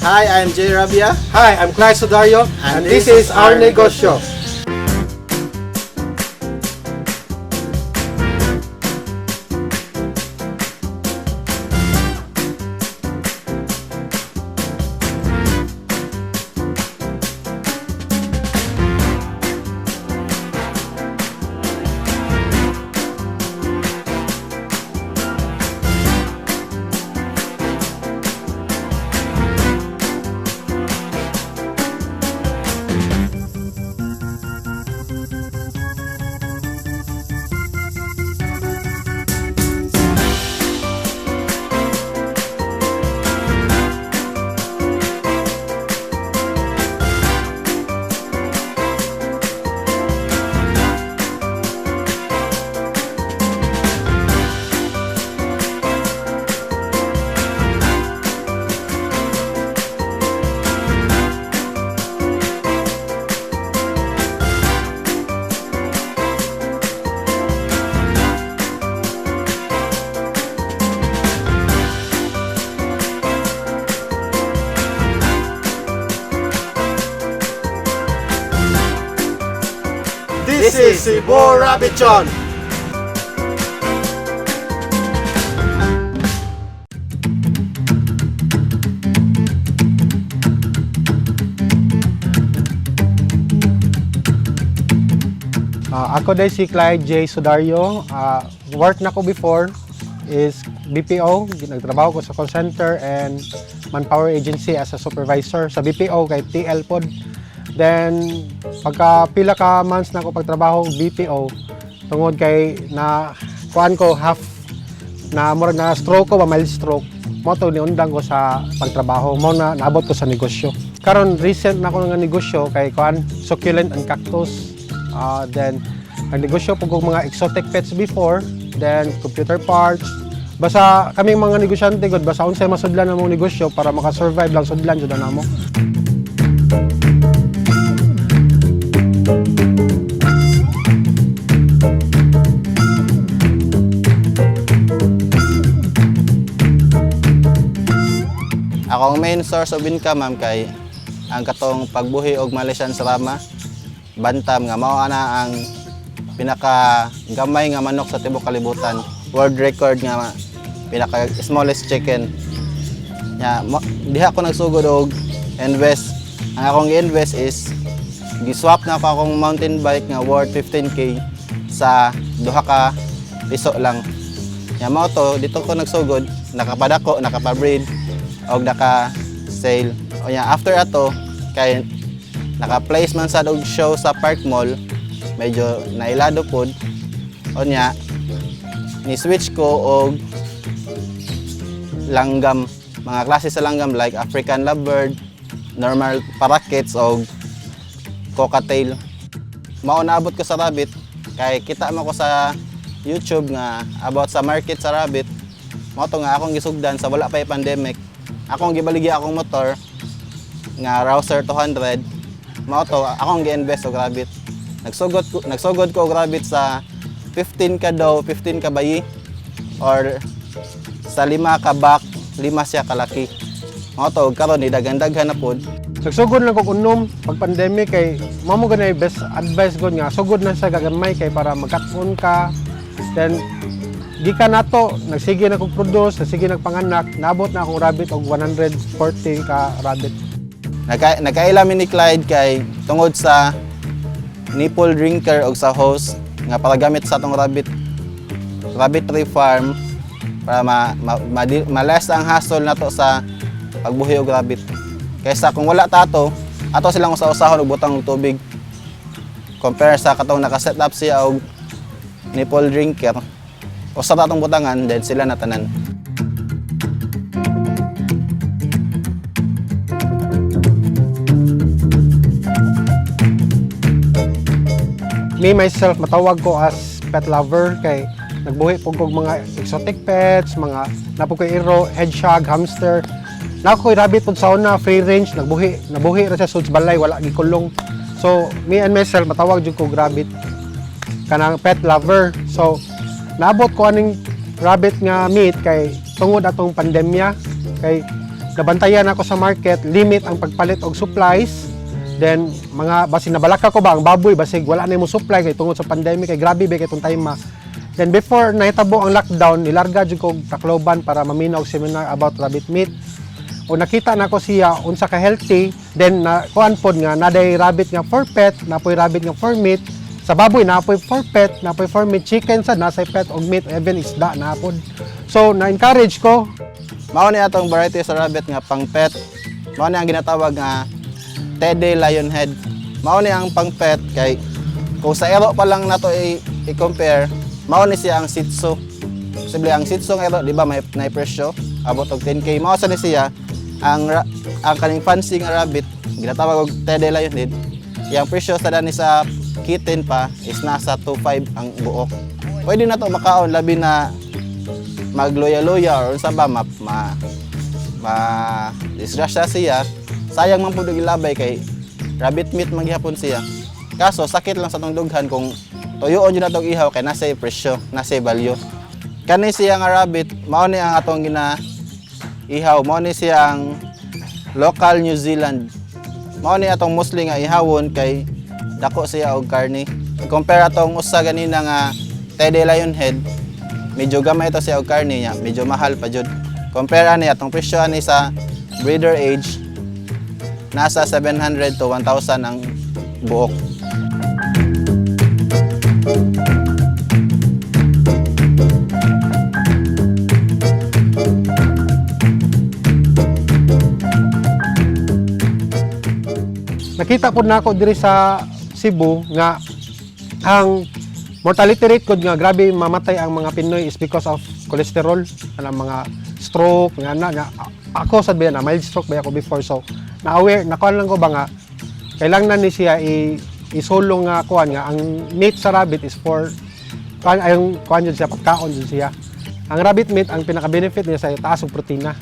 Hi, I'm Jay Rabia. Hi, I'm Clyde Sudario and this is Our Negosyo. This is Cebu Rabbitchon. Ako day si Clyde J. Sudario. Work na ko before is BPO. Nagtrabaho ko sa call center and manpower agency as a supervisor sa BPO kay TL pod. Then pagka pila ka months na ako pagtrabaho og BPO, tungod kay na kuan ko, half na murag na stroke ko ba, mild stroke mo to, niundang ko sa pagtrabaho mo na naabot ko sa negosyo. Karon recent na ko nga negosyo kay kuan, succulent and cactus. Then nagnegosyo pud kog mga exotic pets before, then computer parts. Basta kaming mga negosyante gud, basta unsay masudlan namong negosyo para maka-survive lang, sudlan jud na namo. Akong main source of income, ma'am, kay ang katong pagbuhi og Malaysian Serama Bantam nga mao ana ang pinaka gamay nga manok sa tibuok kalibutan. World record nga pinaka smallest chicken. Nya diha ko nagsugod og invest. Ang akong gi-invest is gi-swap na ako akong mountain bike nga worth 15K sa duha ka piso lang. Nya mao to, dito ko nagsugod, nakapadako, nakapa-breed og naka-sale. O nya after ato kay naka-place man sad og show sa Park Mall, medyo nailado pod. O nya ni switch ko og langgam, mga klase sa langgam like African lovebird, normal parakeets og cockatiel. Mao naabot ko sa rabbit kay kita mo ko sa YouTube nga about sa market sa rabbit. Mao to nga akong gisugdan sa wala pa pandemic. Akong gibaligya akong motor nga Rouser 200. Mao to akong gi-invest og rabbit. Nagsugod ko og rabbit sa 15 ka daw, 15 ka bayi or sa lima ka back, lima siya kalaki. Mao to karon ni daghan-daghan na pod. Nagsugod lang kog unom pag pandemic kay mao mo ganay best advice gud nga sugod na sa gagamay kay para magkat-on ka. Then gikan nato nagsige na kog produce, nagsige nagpanganak, naabot na akong rabbit og 140 ka rabbit. Nagkaila mi ni Clyde kay tungod sa nipple drinker og sa hose nga para gamit sa atong rabbitry farm para ma-less ang hassle nato sa pagbuhi og rabbit. Kaysa kung wala ta ato, ato silang usa-usahon og butang og tubig. Compare sa katong naka-set up siya og nipple drinker, usa ta atong butangan, then sila na tanan. Me myself, matawag ko as pet lover kay nagbuhi pud kog mga exotic pets, mga napo koy iro, hedgehog, hamster. Na koy rabbit pud sa una, free range, nagbuhi, nabuhi ra sa suds balay, wala gikulong. So, me and myself, matawag jud kog rabbit kanang pet lover. So, naabot ko aning rabbit nga meat kay tungod atong pandemya kay Nabantayan ako sa market, limit ang pagpalit og supplies. Then mga basig nabalaka ko ba ang baboy, basig wala na mo supply kay tungod sa pandemic, kay grabe ba kay itong time ma. Then before nahitabo ang lockdown, nilarga jud ko og Tacloban para maminaw og seminar about rabbit meat. O nakita na ko siya unsa ka healthy, then na kuan pod nga naday rabbit nga for pet, napoy rabbit nga for meat. Sa baboy napoy for pet, napoy for meat, chicken sa nasay pet og meat, even isda na pod. So na-encourage ko. Mao ni atong variety sa rabbit nga pang pet. Mao ni ang ginatawag nga Teddy Lionhead. Mao ni ang pang pet kay kung sa ero pa lang nato i-compare, mao ni siya ang Shih Tzu. Posible ang Shih Tzu nga ero, di ba may na presyo abot og 10K. Mao sa ni siya ang kaning fancy nga rabbit ginatawag og Teddy Lionhead. Yang presyo sa dani sa kitten pa is nasa 2.5 ang buok. Pwede na to makaon labi na magluya-luya or unsa ba ma ma, ma disgrasya siya, sayang man pud og ilabay kay rabbit meat man gihapon siya. Kaso sakit lang sa tong dughan kung tuyoon jud natong ihaw kay nasa presyo, nasa value. Kani siya nga rabbit, mao ni ang atong gina ihaw, mao ni siya ang local New Zealand. Mao ni atong mostly nga ihawon kay dako siya og karne. Compare atong usa ganina nga Teddy Lionhead, medyo gamay ito siya og karne niya, medyo mahal pa jud. Compare ani atong presyo ani sa breeder age, nasa 700 to 1,000 ang buok. Nakita po nako diri sa Cebu nga ang mortality rate kod nga grabe mamatay ang mga Pinoy is because of cholesterol, kanang mga stroke nga na nga ako sad ba na mild stroke ba ako before, so na aware nakuan lang ko ba nga kailangan ni siya i isulong nga kuan nga ang meat sa rabbit is for kuan ayong kuan jud siya, pagkaon jud siya. Ang rabbit meat, ang pinaka benefit niya sa taas og protina,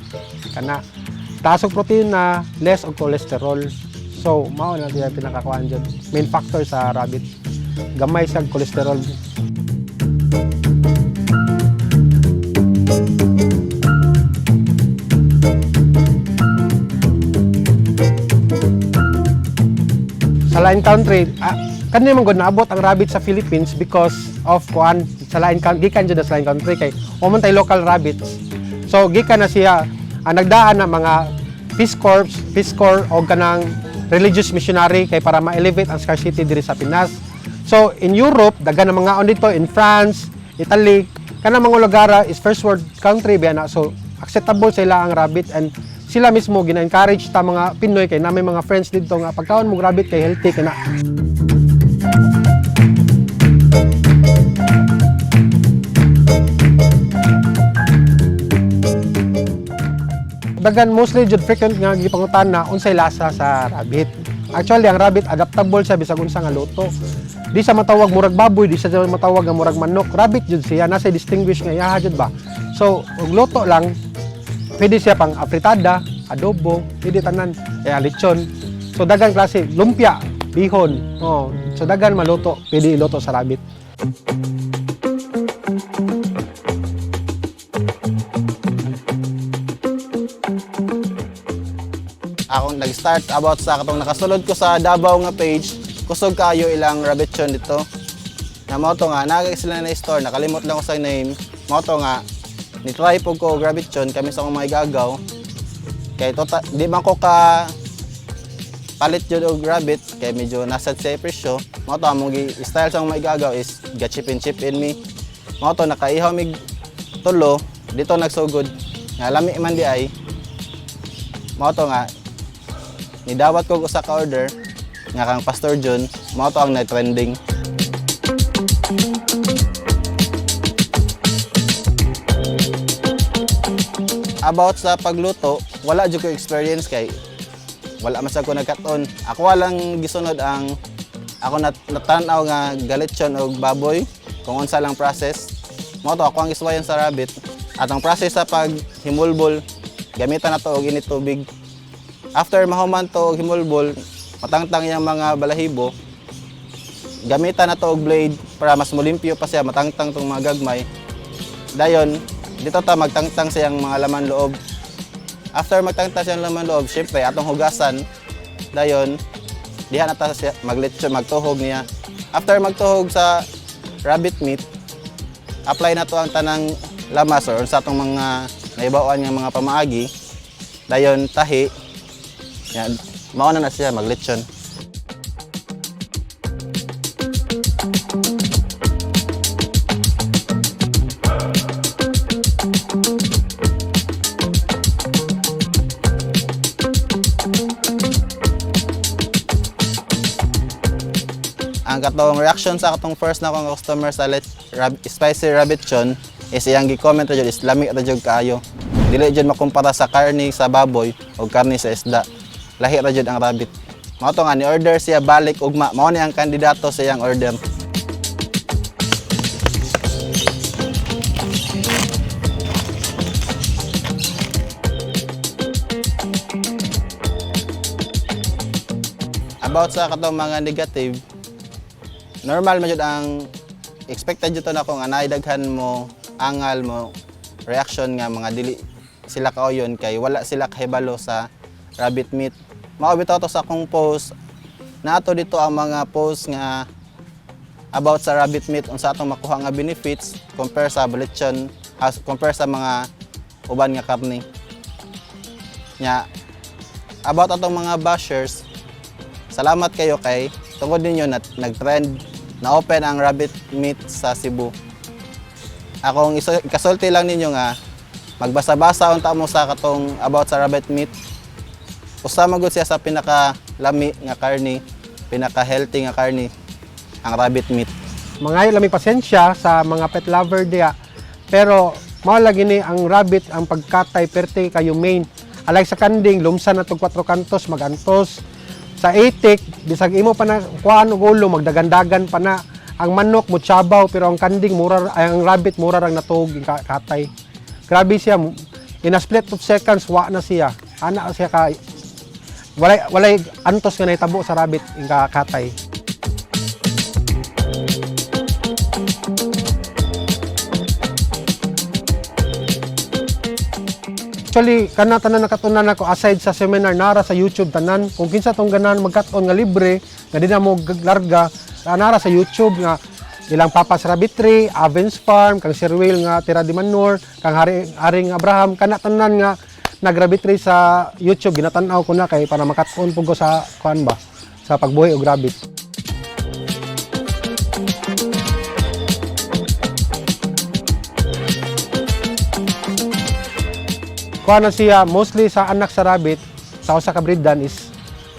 kana taas og protina, less og cholesterol. So mao na siya pinakakuan jud, main factor sa rabbit, gamay siya og cholesterol. Sa lain country, kani man gud naabot ang rabbit sa Philippines because of kuan sa lain gikan jud na sa lain country kay wa man tay local rabbits. So gikan na siya ang nagdaan na mga Peace Corps, Peace Corps o kanang religious missionary kay para ma-elevate ang scarcity diri sa Pinas. So in Europe, daghan na mga on dito in France, Italy, kanang mga lugara is first world country ba na, so acceptable sila ang rabbit and sila mismo gina-encourage ta mga Pinoy kay na may mga friends dito nga pagkaon mo rabbit kay healthy kana. Dagan mostly jud frequent nga gipangutan na unsay lasa sa rabbit. Actually, ang rabbit adaptable siya bisag unsa nga luto. Di siya matawag murag baboy, di siya matawag nga murag manok. Rabbit jud siya, nasa distinguish nga iyaha jud ba. So, og luto lang, pwede siya pang afritada, adobo, pwede tanan, kaya lechon. So dagan klase, lumpia, bihon. Oh, so dagan maluto, pwede iluto sa rabbit. Akong nag-start about sa katong nakasulod ko sa Davao nga page, kusog kayo ilang rabbitson dito. Na mao to nga naa sila na store, nakalimot lang ko sa name. Mao to nga ni try po ko og rabbitson kami sa akong mga igagaw. Kay tota, di man ko ka palit jud og rabbit kay medyo nasa siya presyo. Mao to among gi-style sa akong mga igagaw is ga chip in chip in me. Mao to nakaihaw mig tulo dito nagsugod. Nga lami man di ay. Mao to nga nidawat ko og usa ka order nga kang Pastor John, mao to ang na-trending. About sa pagluto, wala jud ko experience kay wala man sa ko nagkat-on. Ako walang gisunod ang ako natan-aw nga galitsyon og baboy kung unsa lang process. Mao to ako ang giswayan sa rabbit. At ang process sa paghimulbol, gamitan na to og init tubig. After mahuman to og himulbol, matangtang iyang mga balahibo, gamitan na to og blade para mas molimpyo pa siya, matangtang tong mga gagmay. Dayon, dito ta magtangtang siyang mga laman loob. After magtangtang siyang laman loob, syempre atong hugasan dayon diha na ta siya maglitso, magtuhog niya. After magtuhog sa rabbit meat, apply na to ang tanang lamas or sa atong mga naibawan nga mga pamaagi. Dayon tahi. Yan, mao na na siya maglechon. Ang katong reaction sa katong first na akong customer sa spicy rabbit chon is iyang gi-comment ra jud is lami ra jud kaayo. Dili jud makumpara sa karne sa baboy o karne sa isda. Lahi ra jud ang rabbit. Mao to nga ni order siya balik ugma. Mao ni ang kandidato sa iyang order. About sa katong mga negative, normal man jud ang expected jud to na kung anay daghan mo angal mo reaction nga mga dili sila kaoyon kay wala sila kahibalo sa rabbit meat. Mao bitaw to sa akong post, naato dito ang mga post nga about sa rabbit meat, unsa atong makuha nga benefits compare sa lechon as compare sa mga uban nga karne. Nya about atong mga bashers, salamat kayo kay tungod ninyo na nag-trend na open ang rabbit meat sa Cebu. Akong kasulti lang ninyo nga magbasa-basa unta mo sa katong about sa rabbit meat. Usa man gud siya sa pinaka lami nga karne, pinaka healthy nga karne ang rabbit meat. Mangayo lang may pasensya sa mga pet lover diya. Pero mao lagi ni ang rabbit, ang pagkatay perte kayo main. Alay sa kanding lumsa na tog kwatro kantos magantos. Sa itik bisag imo pa na kuan og ulo, magdagandagan pa na. Ang manok mutsabaw, pero ang kanding mura, ay, ang rabbit mura rang natuog yung katay. Grabe siya, in a split of seconds wa na siya. Ana siya ka walay antos nga nahitabo sa rabbit yung katay. Actually, kana tanan nakatunan ako aside sa seminar, nara sa YouTube tanan. Kung kinsa tong ganahan magkat-on nga libre, nga di na mo larga, nara sa YouTube nga ilang Papas Rabbitry, Avens Farm, kang Sir Will nga Tira di Manor, kang Haring Abraham, kana tanan nga nagrabbitry sa YouTube, ginatan-aw ko na kay para makat-on pud ko sa kuan ba, sa pagbuhi og rabbit. Kuha na siya, mostly sa anak sa rabbit, sa usa ka breedan is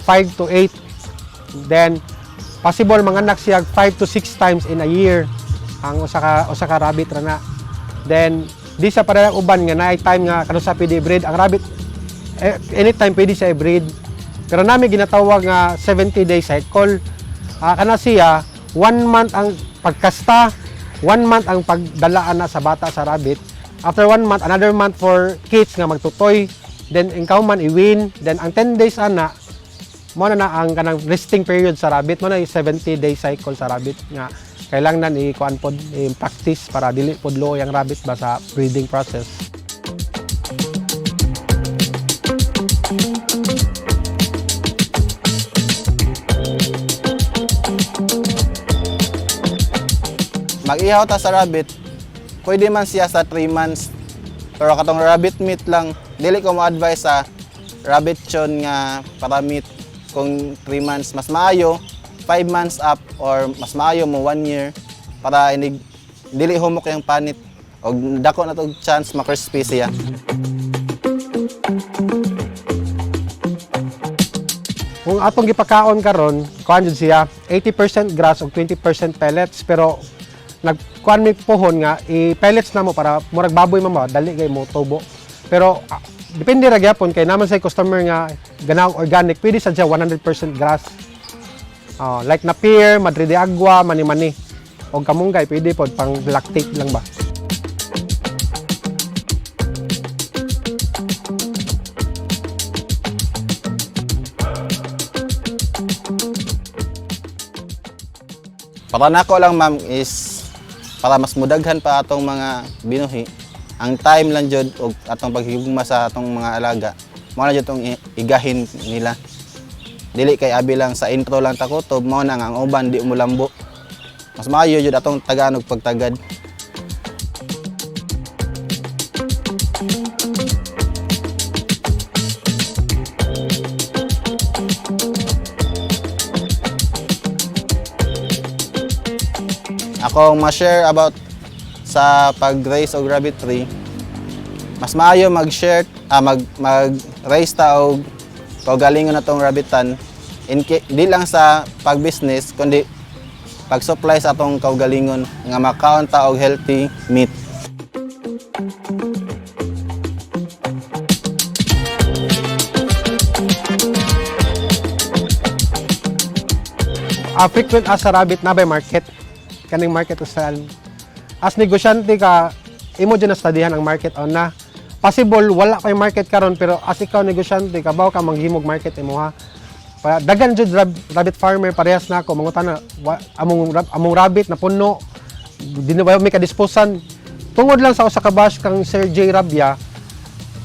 5 to 8. Then, possible manganak siya 5 to 6 times in a year ang usa ka rabbit ra na. Then, di sa pareha uban nga naay time nga kanusa pwede i-breed ang rabbit, eh, anytime pwede siya i-breed. Pero nami ginatawag nga 70 day cycle. Kana siya, 1 month ang pagkasta, 1 month ang pagdalaan na sa bata sa rabbit. After 1 month, another month for kids nga magtutoy. Then ikaw man i-win. Then ang 10 days ana, mo na na ang kanang resting period sa rabbit, mo na yung 70 day cycle sa rabbit nga kailangan i-kuan pod, i-practice para dili pod luoy ang rabbit ba sa breeding process. Mag-ihaw ta sa rabbit, pwede man siya sa 3 months. Pero katong rabbit meat lang, dili ko mo-advise sa rabbit chon nga para meat kung 3 months. Mas maayo, 5 months up or mas maayo mo 1 year para inig dili humok yung panit og dako na tog chance ma-crispy siya. Kung atong gipakaon karon, kuan jud siya 80% grass ug 20% pellets, pero nagkuan mi pohon nga i-pellets na mo para murag baboy man ba, dali kay mo tubo. Pero depende ra gyapon kay naman say customer nga ganahang organic, pwede sad siya 100% grass. Oh, like napier, Madre de Agua, mani-mani. Og kamunggay pwede pod pang lactate lang ba. Para nako lang, ma'am, is para mas mudaghan pa atong mga binuhi. Ang time lang jud og atong paghigugma sa atong mga alaga, mao na jud tong igahin nila. Dili kay abi lang sa intro lang ta kutob, mao na nga ang uban di mulambo. Mas maayo jud atong tagaan og pagtagad. Akong ma-share about sa pag-raise og rabbitry, mas maayo mag-share ah, mag-raise ta og kaugalingon na tong rabbitan di lang sa pag-business kundi pag-supply sa atong kaugalingon nga makaon ta og healthy meat. Frequent as a rabbit na by market, kaning market usahan. As negosyante ka, imo dyan na studyhan ang market on na. Possible wala kay market karon, pero as ikaw negosyante ka, baw ka manghimog market imo ha. Pa, dagan jud rabbit farmer parehas na ako mangutana among rabbit na puno, di na ba may kadisposan tungod lang sa usa ka bash kang Sir J Rabia.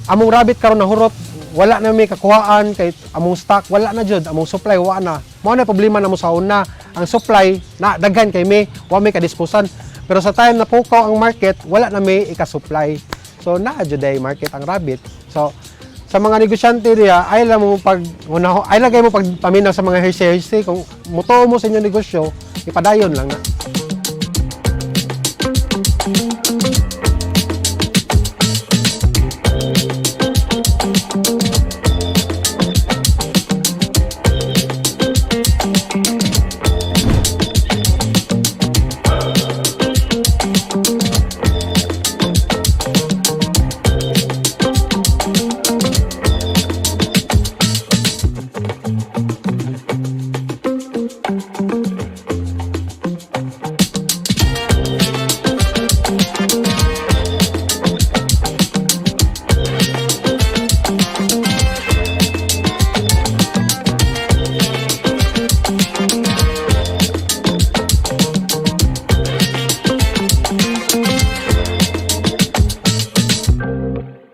Among rabbit karon nahurot, wala na may kakuhaan kay among stock wala na jud, among supply wa na. Mao na problema namo sa una, ang supply na daghan kay may wa may kadisposan, pero sa time na pukaw ang market, wala na may ika-supply. So naa jud ay market ang rabbit. So sa mga negosyante diya, ay lang mo pag ay lagay mo pag paminaw sa mga hersey hersey. Kung mutuo mo sa inyong negosyo, ipadayon lang na.